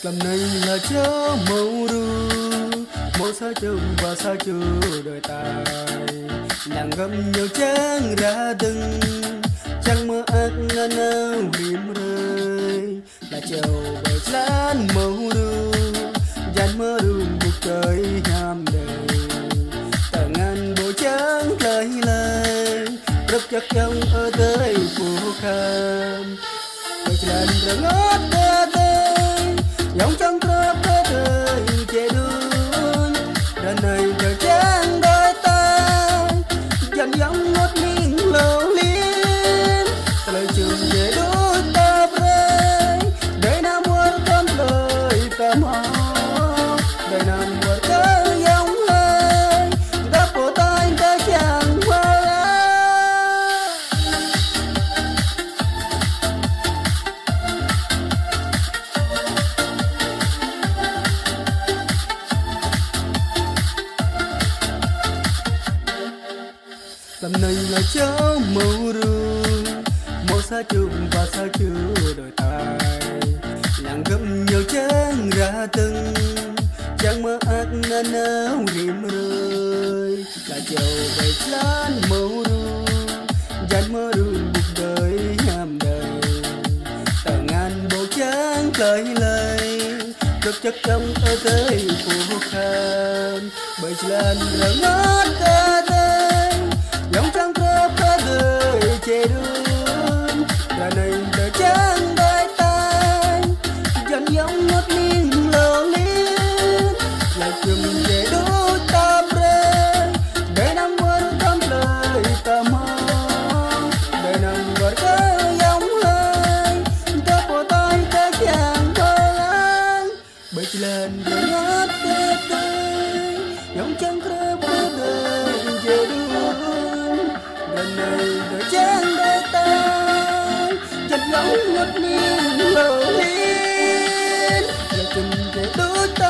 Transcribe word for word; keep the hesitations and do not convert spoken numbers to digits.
Tlam anai la čô hmâo ru, hmâo sa čô, ba sa čô đôi tai. Năng găm ñu čang rơdơ̆ng, čang mơak nanao rĭm hrơi. La čô ƀơi jơlan hmâo ru, jơlan hmâo ru ƀu kơi hiam đơi. Tơngan ƀu čang tlaih lơi, rơ̆p čơ̆k yŏng adơi pơkŏn. Ƀơi jơlan rơngot adơi, yŏng čang krŏp adơi či đuaĭ. Ră anai tơ čang đôi tai, jơlan yŏng ngot ning lô ling. Tơlơi čum či đuaĭ ta brơi, đơi anăm wơr tơm tơlơi ta hmâo. Đơi anăm wơr kơ yŏng hơi, ta pô tai ta čang mơak. Tlam anai la čô hmâo ru, hmâo sa čô, ba sa čô đôi tai. Năng găm ñu čang rơdơ̆ng, čang mơak nanao rĭm hrơi. La čô ƀơi jơlan hmâo ru, jơlan hmâo ru ƀu kơi hiam đơi. Tơngan ƀu čang tlaih lơi, rơ̆p čơ̆k yŏng adơi pơkŏn. Ƀơi jơlan rơngot adơi, yŏng čang krŏp adơi či đuaĭ. Ră anai tơ čang đôi tai, jơlan yŏng ngot ning lô ling. Tơlơi čum či đuaĭ ta brơi, đơi anăm wơr tơm tơlơi ta hmâo. Đơi anăm wơr kơ yŏng hơi, ta pô tai ta čang mơak. Ƀơi jơlan rơngot adơi, yŏng čang krŏp adơi či đuaĭ. Ră anai tơ čang đôi tai, jơlan yŏng ngot ning lô ling. Tơlơi čum či đuaĭ ta